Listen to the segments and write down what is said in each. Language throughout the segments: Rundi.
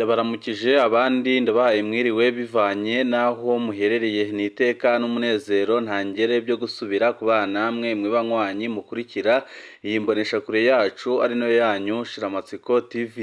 Ndabaramukije abandi ndabahaye mwiriwe bivanye n'aho muherereye. Ni iteka n'umunezero ntangere byo gusubira kubana namwe mwe banywanyi mukurikira iyi mboneshakure yacu ari nayo yanyu Shiramatsiko TV.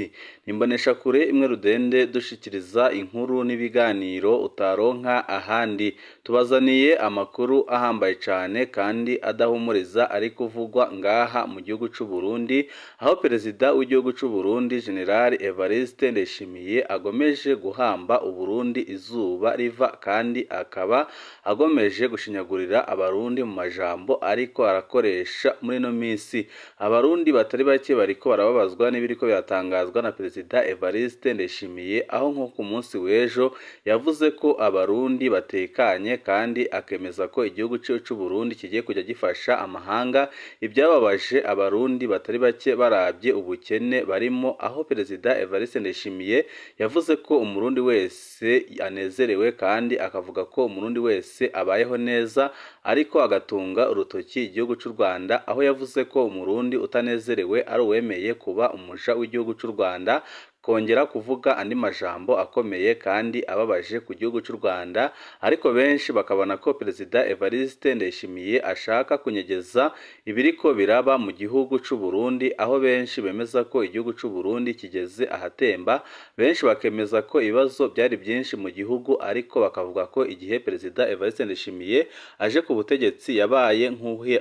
Ni imboneshakure imwe rudende dushikiriza inkuru n'ibiganiro utaronka ahandi. Tubazaniye amakuru ahambaye cane kandi adahumuriza ari kuvugwa ngaha mu gihugu c'u Burundi, aho perezida w'igihugu c'u Burundi General Evariste Ndayishimiye agomeje guhamba Uburundi izuba riva, kandi akaba agomeje gushinyagurira Abarundi mu majambo ariko arakoresha muri ino minsi. Abarundi batari bake bariko barababazwa n'ibiriko biratangazwa na perezida Evariste Ndayishimiye, aho nko ku munsi w'ejo yavuze ko Abarundi batekanye kandi akemeza ko igihugu ciwe c'u Burundi kigiye kujya gifasha amahanga. Ibyababaje Abarundi batari bake baravye ubukene barimo, aho perezida Evariste Ndayishimiye yavuze ko Umurundi wese anezerewe kandi akavuga ko Umurundi wese abayeho neza, ariko agatunga urutoki igihugu c'u Rwanda, aho yavuze ko Umurundi utanezerewe ari uwemeye kuba umuja w'igihugu c'u Rwanda. Kongera kuvuga andi majambo akomeye kandi ababaje ku gihugu c'u Rwanda, ariko benshi bakabona ko perezida Evariste Ndayishimiye ashaka kunyegeza ibiriko biraba mu gihugu c'u Burundi, aho benshi bemeza ko igihugu c'u Burundi kigeze ahatemba. Benshi bakemeza ko ibibazo byari byinshi mu gihugu, ariko bakavuga ko igihe perezida Evariste Ndayishimiye aje ku butegetsi yabaye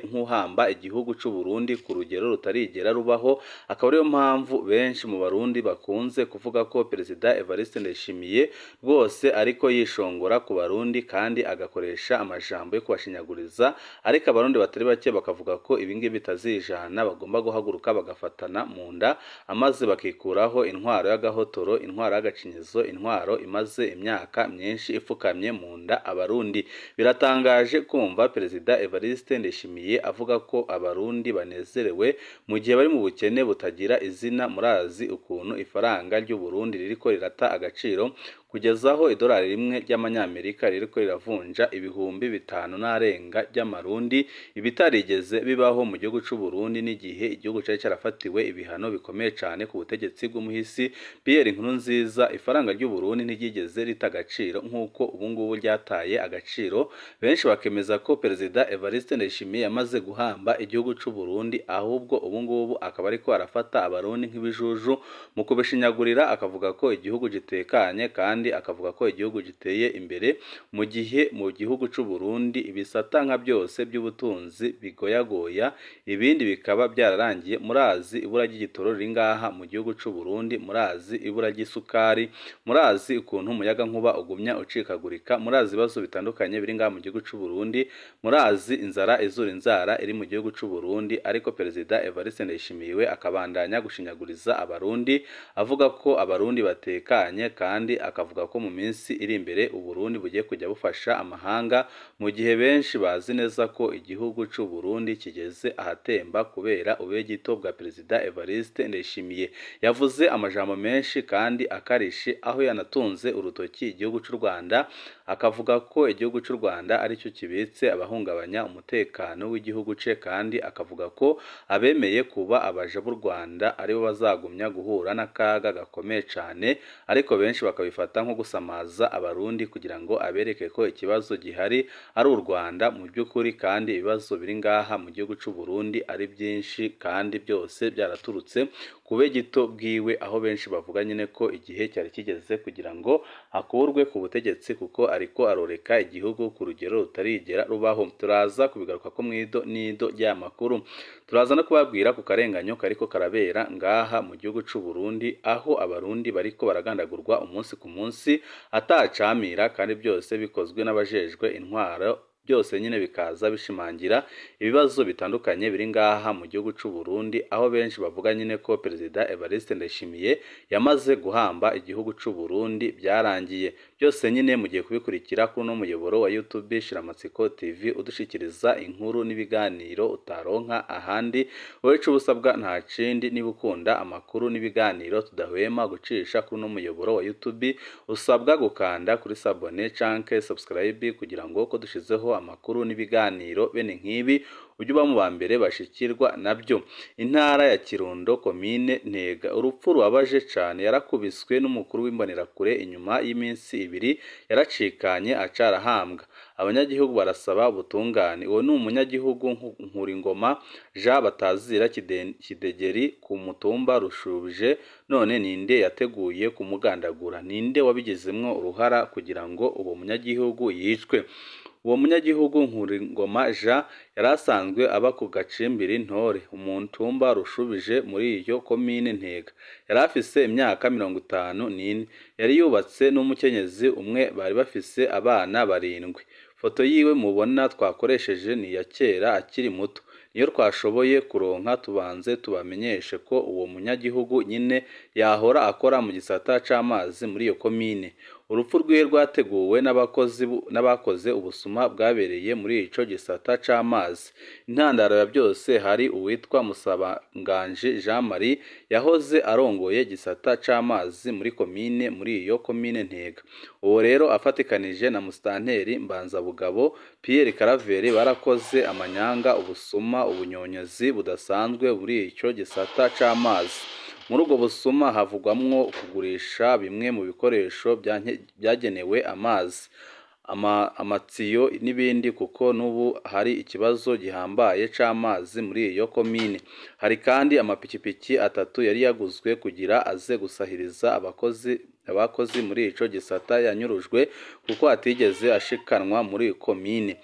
nk'uhamba igihugu c'u Burundi ku rugero rutarigera rubaho. Akaba ariyo mpamvu benshi mu Barundi bakunze kuvuga ko perezida Evariste Ndayishimiye rwose ariko yishongora ku Barundi kandi agakoresha amajambo yo kubashinyaguriza, ariko Abarundi batari bake bakavuga ko ibingibi bitazijana, bagomba guhaguruka bagafatana mu nda amaze bakikuraho intwaro y'agahotoro, intwaro y'agacinyizo, intwaro imaze imyaka myinshi ipfukamye mu nda Abarundi. Biratangaje kumva perezida Evariste Ndayishimiye avuga ko Abarundi banezerewe mu gihe bari mu bukene butagira izina. Murazi ukuntu ifaranga ry'u Burundi ririko rirata agaciro kugeza aho idolari rimwe ry'amanyamerika ririko riravunja 5000 n'arenga ry'amarundi, ibitarigeze bibaho mu gihugu c'u Burundi n'igihe igihugu cari carafatiwe ibihano bikomeye cane ku butegetsi bw'umuhisi Pierre Nkurunziza. Ifaranga ry'u Burundi ntiryigeze rita agaciro nk'uko ubungubu ryataye agaciro. Benshi bakemeza ko perezida Evariste Ndayishimiye yamaze guhamba igihugu c'u Burundi, ahubwo ubungubu akaba ariko arafata Abarundi nk'ibijuju mu kubishinyagurira, akavuga ko igihugu gitekanye kandi akavuga ko igihugu giteye imbere, mu gihe mu gihugu c'u Burundi ibisata nka byose by'ubutunzi bigoyagoya, ibindi bikaba byararangiye. Murazi ibura ry'igitoro riri ngaha mu gihugu c'u Burundi, murazi ibura ry'isukari, murazi ukuntu umuyagankuba ugumya ucikagurika, murazi ibibazo bitandukanye biri ngaha mu gihugu c'u Burundi, murazi inzara izura inzara iri mu gihugu c'u Burundi, ariko perezida Evariste Ndayishimiye we akabandanya gushinyaguriza Abarundi avuga ko Abarundi batekanye kandi akavuga ko mu minsi iri imbere Uburundi bugiye kujya bufasha amahanga, mu gihe benshi bazi neza ko igihugu c'u Burundi kigeze ahatemba kubera ubegito bwa perezida Evariste Ndayishimiye. Yavuze amajambo menshi kandi akarishe, aho yanatunze urutoki igihugu c'u Rwanda, akavuga ko igihugu c'u Rwanda aricyo kibitse abahungabanya umutekano w'igihugu ce, kandi akavuga ko abemeye kuba abaja b'u Rwanda aribo bazagumya guhura n'akaga gakomeye cane, ariko benshi bakabifata nko gusamaza Abarundi kugira ngo abereke ko ikibazo gihari ari u Rwanda mu by'ukuri, kandi ibibazo biri ngaha mu gihugu c'u Burundi ari byinshi kandi byose byaraturutse kube gito bwiwe, aho benshi bavuga nyine ko igihe cyari kigeze kugira ngo akurwe ku butegetsi kuko ariko aroreka igihugu ku rugero rutarigera rubaho. Turaza kubigaruka ko mwido nido ry'aya makuru. Turaza no kubabwira ku karenganyo kariko karabera ngaha mu gihugu c'u Burundi, aho Abarundi bariko baragandagurwa umunsi ku munsi atacamira, kandi byose bikozwe n'abajejwe intwaro, byose nyine bikaza bishimangira ibibazo bitandukanye biri ngaha mu gihugu c'u Burundi, aho benshi bavuga nyine ko perezida Evariste Ndayishimiye yamaze guhamba igihugu c'u Burundi byarangiye. Byose nyine mugiye kubikurikira kuri uno muyoboro wa YouTube Shiramatsiko TV, udushikiriza inkuru n'ibiganiro utaronka ahandi. Wowe ico ubusabwa nta kindi, niba ukunda amakuru n'ibiganiro tudahwema gucisha kuri uno muyoboro wa YouTube, usabwa gukanda kuri s'abonner canke subscribe kugira ngo ko dushizeho amakuru n'ibiganiro bene nk'ibi ujye uba mu ba mbere bashikirwa nabyo. Intara ya Kirundo, komine Ntega, urupfu rubabaje cane. Yarakubiswe n'umukuru w'imbonerakure, inyuma y'iminsi 2 yaracikanye aca arahambwa. Abanyagihugu barasaba ubutungane. Uwo ni umunyagihugu Nkuringoma Jean batazira Kidegeri ku mutumba Rushubije. None ninde yateguye kumugandagura? Ninde wabigizemwo uruhara kugira ngo uwo munyagihugu yicwe? Uwo munyagihugu Nkuringoma Jean yari asanzwe aba ku Gacimbiri Ntore, umutumba Rushubije, muri iyo komine Ntega. Yari afise imyaka 54. Yari yubatse n'umukenyezi umwe, bari bafise abana 7. Foto yiwe mubona twakoresheje ni iya kera akiri muto, niyo twashoboye kuronka. Tubanze tubamenyeshe ko uwo munyagihugu nyine yahora akora mu gisata c'amazi muri iyo komine. Urupfu rwiwe rwateguwe n'abakoze ubusuma bwabereye muri ico gisata c'amazi. Intandaro ya byose hari uwitwa Musabanganji Jean Marie yahoze arongoye igisata c'amazi muri komine, muri iyo komine Ntega. Uwo rero afatikanije na musitanteri Mbanzabugabo Pierre Karaveri barakoze amanyanga, ubusuma, ubunyonyozi budasanzwe muri ico gisata c'amazi. Muri ubwo busuma havugwamwo kugurisha bimwe mu bikoresho byagenewe amazi, amatiyo n'ibindi, kuko n'ubu hari ikibazo gihambaye c'amazi muri iyo komine. Hari kandi amapikipiki 3 yari yaguzwe kugira aze gusahiriza abakozi muri ico gisata yanyurujwe kuko atigeze ashikanwa muri komine.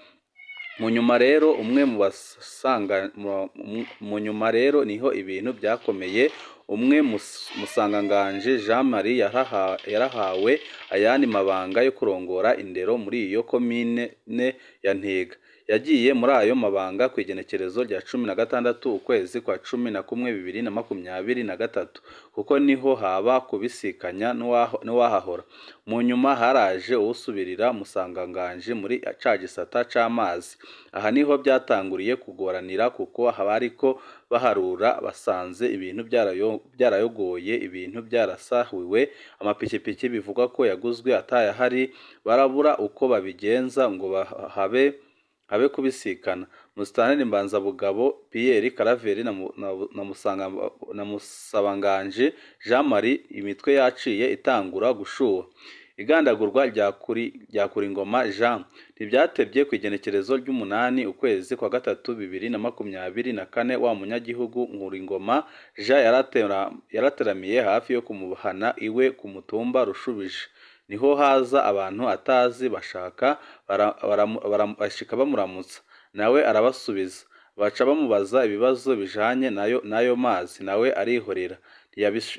Mu nyuma rero umwe mu basanga mu nyuma rero niho ibintu byakomeye. Umwe Musanganganje Jean Marie yarahawe ayandi mabanga yo kurongora indero muri iyo komine ya Ntega. Yagiye muri ayo mabanga ku igenekerezo rya 16 ukwezi kwa 11 2023, kuko niho haba kubisikanya n'uwahahora. Mu nyuma haraje uwusubirira Musanganganje muri ca gisata c'amazi. Aha niho byatanguriye kugoranira, kuko abariko baharura basanze ibintu byarayogoye, ibintu byarasahuwe, amapikipiki bivugwa ko yaguzwe atayahari, barabura uko babigenza ngo habe kubisikana. Musitanteri Mbanzabugabo Pierre Karaveri na Musabanganje Jean Marie, imitwe yaciye itangura gushuha. Igandagurwa rya Kuringoma Jean ntibyatebye. Ku igenekerezo ry'8 ukwezi kwa gatatu 2024, wa munyagihugu Nkuringoma Jean yarateramiye hafi yo kumuhana iwe ku mutumba Rushubije. Niho haza abantu atazi, bashaka bashika bamuramutsa, nawe arabasubiza. Baca bamubaza ibibazo bijanye nayo mazi, nawe arihorera,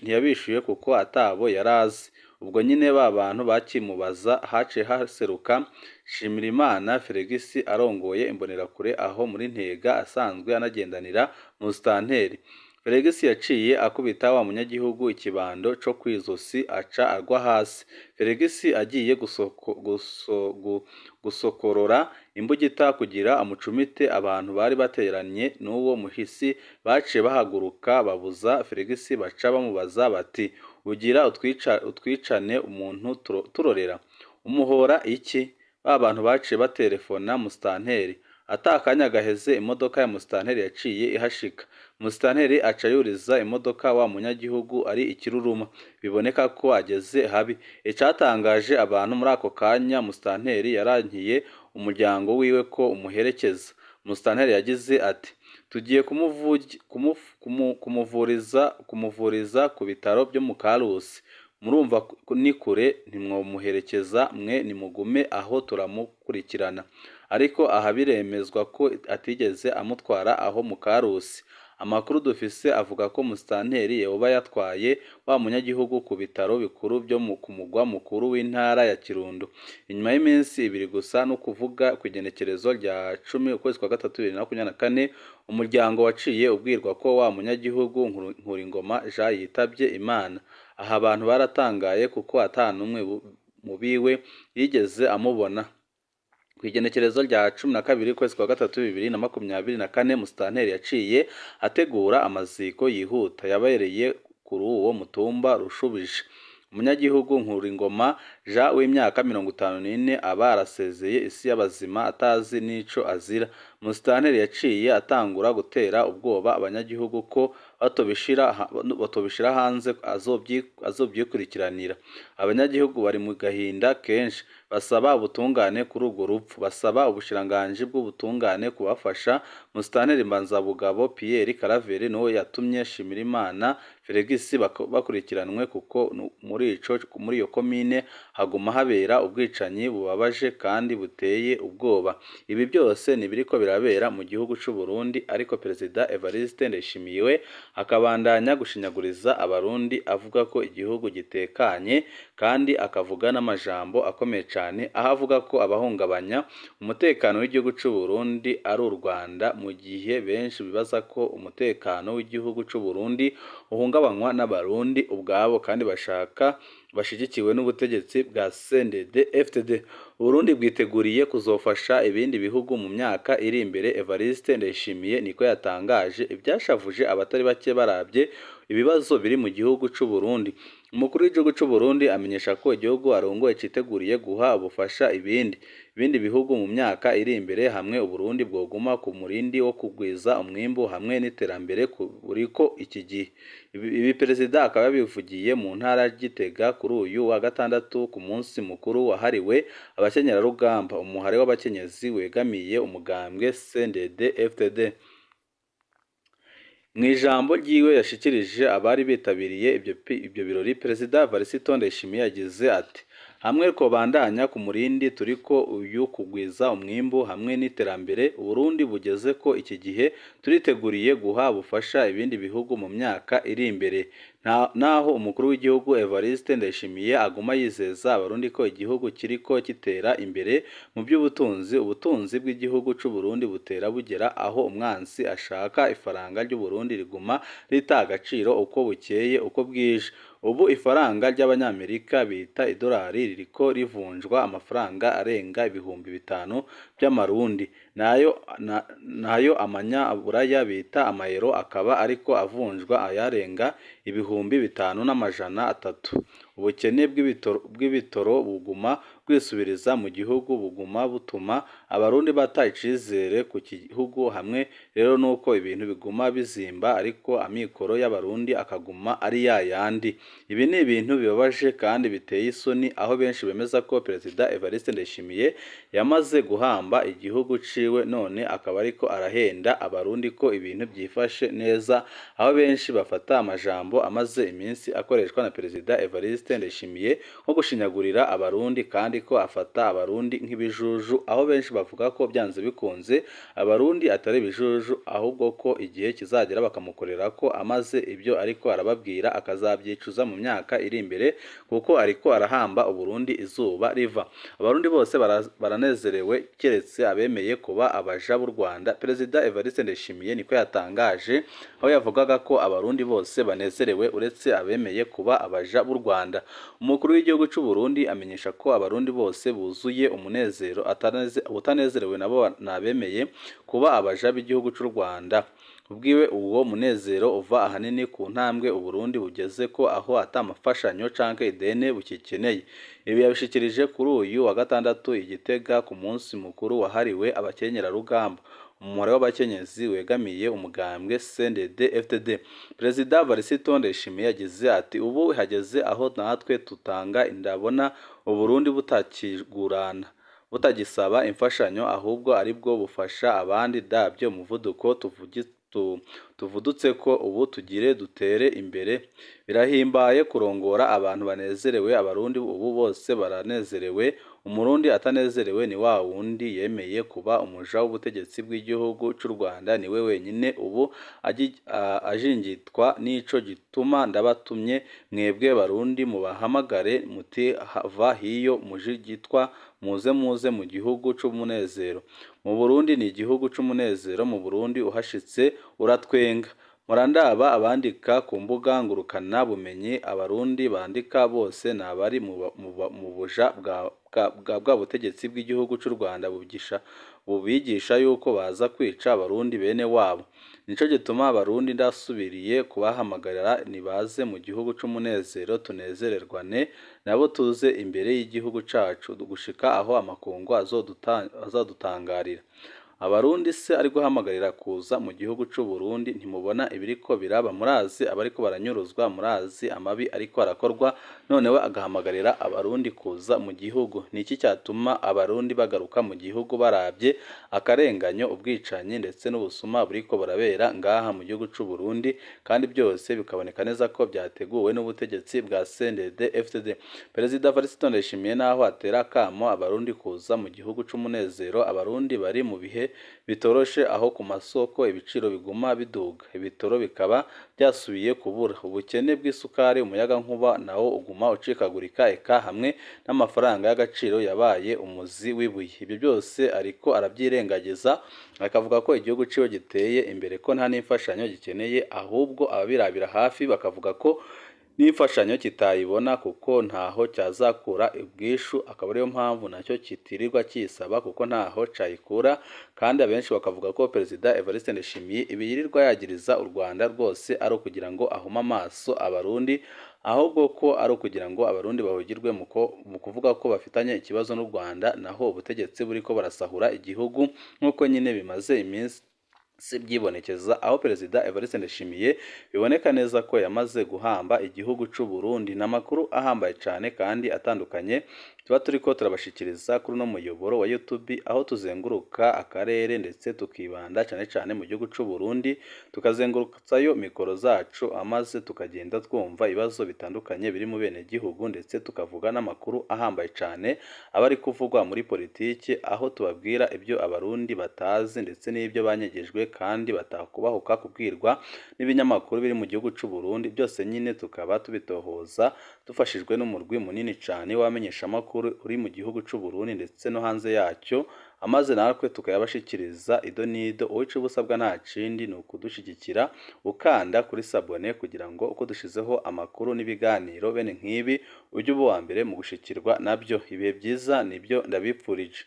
ntiyabishuye kuko atabo yarazi. Ubwo nyine ba bantu bakimubaza, haciye haseruka Nshimirimana Felix arongoye imbonerakure aho muri Ntega, asanzwe anagendanira musitanteri. Felix yaciye akubita wa munyagihugu ikibando co kw'izosi, aca agwa hasi. Felix agiye gusokorora imbugita kugira amucumite, abantu bari bateranye n'uwo muhisi baciye bahaguruka babuza Felix, baca bamubaza bati: "Ugira utwicane umuntu turorera? Umuhora iki?" Ba bantu baciye baterefona musitanteri. Ata akanya gaheze imodoka ya musitanteri yaciye ihashika. Musitanteri aca yuriza imodoka wa munyagihugu ari ikiruruma, biboneka ko ageze habi. Icatangaje abantu muri ako kanya, musitanteri yarankiye umuryango wiwe ko umuherekeza. Musitanteri yagize ati: "Tugiye kumuvuriza ku bitaro byo mu Karusi, murumva ni kure, ntimwomuherekeza mwe, nimugume aho turamukurikirana." Ariko aha biremezwa ko atigeze amutwara aho mu Karusi. Amakuru dufise avuga ko musitanteri yoba yatwaye wa munyagihugu ku bitaro bikuru byo ku mugwa mukuru w'intara ya Kirundo. Inyuma y'iminsi 2 gusa, no kuvuga ku igenekerezo rya 10 ukwezi kwa gatatu 2024, umuryango waciye ubwirwa ko wa munyagihugu Nkuringoma Jean yitavye Imana. Aha abantu baratangaye kuko ata n'umwe mu biwe yigeze amubona. Kw'igenekerezo rya 12 ukwezi kwa gatatu 2024, musitanteri yaciye ategura amaziko yihuta yabereye kuri uwo mutumba Rushubije. Umunyagihugu Nkuringoma Jean w'imyaka 54 aba arasezeye isi y'abazima atazi n'ico azira. Musitanteri yaciye atangura gutera ubwoba abanyagihugu ko batobishira hanze azovyikurikiranira. Abanyagihugu bari mu gahinda kenshi, basaba ubutungane kuri urwo rupfu, basaba ubushikiranganji bw'ubutungane kubafasha. Musitanteri Mbanzabugabo Pierre Karaveri niwe yatumye Shimirimana Felix bakurikiranwe kuko muri iyo komine haguma habera ubwicanyi bubabaje kandi buteye ubwoba. Ibi byose ni ibiriko birabera mu gihugu c'u Burundi, ariko Perezida Evariste Ndayishimiye we akabandanya gushinyaguriza Abarundi avuga ko igihugu gitekanye, kandi akavuga n'amajambo akomeye cane, aho avuga ko abahungabanya umutekano w'igihugu c'u Burundi ari u Rwanda, mu gihe benshi bibaza ko umutekano w'igihugu c'u Burundi uhungabanywa n'Abarundi ubwabo kandi bashaka bashigikiwe n'ubutegetsi bwa CNDD FDD. Uburundi bwiteguriye kuzofasha ibindi bihugu mu myaka iri imbere, Evariste Ndayishimiye niko yatangaje, ivyashavuje abatari bake baravye ibibazo biri mu gihugu c'u Burundi. Umukuru w'igihugu c'u Burundi amenyesha ko igihugu arongoye citeguriye guha ubufasha ibindi bihugu mu myaka iri imbere, hamwe Uburundi bwoguma ku murindi wo kugwiza umwimbu hamwe n'iterambere buriko iki gihe. Ibi perezida akaba yabivugiye mu ntara ya Gitega kuri uyu wa gatandatu ku munsi mukuru wahariwe abakenyerarugamba, umuhari w'abakenyezi wegamiye umugambwe CNDD FDD. Mw'ijambo ryiwe yashikirije abari bitabiriye ivyo birori, Perezida Evariste Ndayishimiye yagize ati: "Hamwe twobandanya ku murindi turiko uyu kugwiza umwimbu hamwe n'iterambere Uburundi bugeze ko iki gihe, turiteguriye guha ubufasha ibindi bihugu mu myaka iri imbere." Naho umukuru w'igihugu Evariste Ndayishimiye aguma yizeza Abarundi ko igihugu kiriko gitera imbere mu by'ubutunzi, ubutunzi bw'igihugu c'u Burundi butera bugera aho umwansi ashaka. Ifaranga ry'Uburundi riguma rita agaciro uko bukeye uko bwije. Ubu ifaranga ry'Abanyamerika bita idolari ririko rivunjwa amafaranga arenga 5000 by'amarundi, nayo amanyaburaya bita amayero akaba ariko avunjwa ayarenga 5300. Ubukene bw'ibitoro buguma bwisubiriza mu gihugu buguma butuma Abarundi bata icizere ku gihugu, hamwe rero nuko ibintu biguma bizimba ariko amikoro y'Abarundi akaguma ari yayandi. Ibi ni ibintu bibabaje kandi biteye isoni, aho benshi bemeza ko Perezida Evariste Ndayishimiye yamaze guhamba igihugu ciwe, none akaba ariko arahenda Abarundi ko ibintu byifashe neza, aho benshi bafata amajambo amaze iminsi akoreshwa na Perezida Evariste Ndayishimiye nko gushinyagurira Abarundi, kandi ko afata Abarundi nk'ibijuju, aho benshi bavuga ko byanze bikunze Abarundi atari ibijuju, ahubwo ko igihe kizagera bakamukorera ko amaze ibyo ariko arababwira akazabyicuza mu myaka iri imbere, kuko ariko arahamba Uburundi izuba riva. Abarundi bose baranezerewe keretse abemeye kuba abaja b'u Rwanda, Perezida Evariste Ndayishimiye niko yatangaje, aho yavugaga ko Abarundi bose banezerewe uretse abemeye kuba abaja b'u Rwanda. Umukuru w'igihugu c'u Burundi amenyesha ko Abarundi bose buzuye umunezero, utanezerewe nabo nabemeye kuba abaja b'igihugu c'u Rwanda. Ubwiwe uwo munezero uva ahanini ku ntambwe Uburundi bugeze ko, aho atamafashanyo canke idene bukikeneye. Ibi yabishikirije kuri uyu wa gatandatu i Gitega ku munsi mukuru wahariwe abakenyerarugamba, umubare w'abakenyezi wegamiye umugambwe CNDD FDD. Perezida Evariste Ndayishimiye yagize ati: "Ubu hageze aho natwe tutanga, ndabona Uburundi butakigurana, butagisaba imfashanyo, ahubwo aribwo bufasha abandi. Ndavye umuvuduko tuvudutse ko ubu tugire dutere imbere, birahimbaye kurongora abantu banezerewe. Abarundi ubu bose baranezerewe. Umurundi atanezerewe ni wa wundi yemeye kuba umuja w'ubutegetsi bw'igihugu c'u Rwanda, niwe wenyine ubu ajingitwa. Nico gituma ndabatumye mwebwe Barundi, mubahamagare muti va hiyo mujigitwa, muze muze mu gihugu c'umunezero. Mu Burundi ni igihugu c'umunezero, mu Burundi uhashitse uratwenga. Murandaba abandika ku mbuga ngurukana bumenyi, abarundi bandika bose ni abari mu buja bwa butegetsi bw'igihugu c'u Rwanda bubigisha yuko baza kwica abarundi bene wabo. Nico gituma abarundi ndasubiriye kubahamagarira, nibaze mu gihugu c'umunezero, tunezererwane nabo, tuze imbere y'igihugu cacu gushika aho amakungu azodutangarira. Abarundi se ari guhamagarira kuza mu gihugu c'u Burundi, ntimubona ibiriko biraba? Murazi abariko baranyuruzwa, murazi amabi ariko arakorwa, none we agahamagarira abarundi kuza mu gihugu. Niki cyatuma abarundi bagaruka mu gihugu barabye akarenganyo, ubwicanyi ndetse n'ubusuma buriko burabera ngaha mu gihugu c'u Burundi, kandi byose bikaboneka neza ko byateguwe n'ubutegetsi bwa CNDD FDD? Perezida Evariste Ndayishimiye naho atera akamo abarundi kuza mu gihugu c'umunezero, abarundi bari mu bihe bitoroshe, aho ku masoko ibiciro biguma biduga, ibitoro bikaba byasubiye kubura, ubukene bw'isukari, umuyagankuba nawo uguma ucikagurika, eka hamwe n'amafaranga y'agaciro yabaye umuzi w'ibuye. Ibyo byose ariko arabyirengagiza, akavuga ko igihugu ciwe giteye imbere, ko nta n'imfashanyo gikeneye, ahubwo ababirabira hafi bakavuga ko n'imfashanyo kitayibona kuko ntaho cyazakura ubwishu, akaba ariyo mpamvu nacyo kitirirwa kisaba kuko ntaho cayikura. Kandi abenshi bakavuga ko Perezida Evariste Ndayishimiye ibi yirirwa yagiriza u Rwanda rwose ari ukugira ngo ahume amaso abarundi, ahubwo ko ari ukugira ngo abarundi bahugirwe mu kuvuga ko bafitanye ikibazo n'u Rwanda, naho ubutegetsi buriko barasahura igihugu nk'uko nyine bimaze iminsi byibonekeza, aho Perezida Evariste Ndayishimiye biboneka neza ko yamaze guhamba igihugu c'u Burundi. N'amakuru ahambaye cane kandi atandukanye tuba turiko turabashikiriza kuri uno muyoboro wa YouTube, aho tuzenguruka akarere ndetse tukibanda cane cane mu gihugu c'u Burundi, tukazengurutsayo mikoro zacu, amaze tukagenda twumva ibibazo bitandukanye biri mu bene gihugu, ndetse tukavuga n'amakuru ahambaye cane aba ari kuvugwa muri politiki, aho tubabwira ibyo abarundi batazi ndetse n'ibyo banyegejwe kandi batakubahuka kubwirwa n'ibinyamakuru biri mu gihugu c'u Burundi. Byose nyine tukaba tubitohoza dufashijwe n'umurwi munini cane w'abamenyeshamakuru uri mu gihugu c'u Burundi ndetse no hanze yacyo, amaze natwe tukayabashikiriza ido n'ido. Uwica ubusabwa nta kindi ni ukudushigikira ukanda kuri s'abonner, kugira ngo uko dushizeho amakuru n'ibiganiro bene nk'ibi ujye uba uwa mbere mu gushikirwa nabyo. Ibihe byiza nibyo ndabipfurije.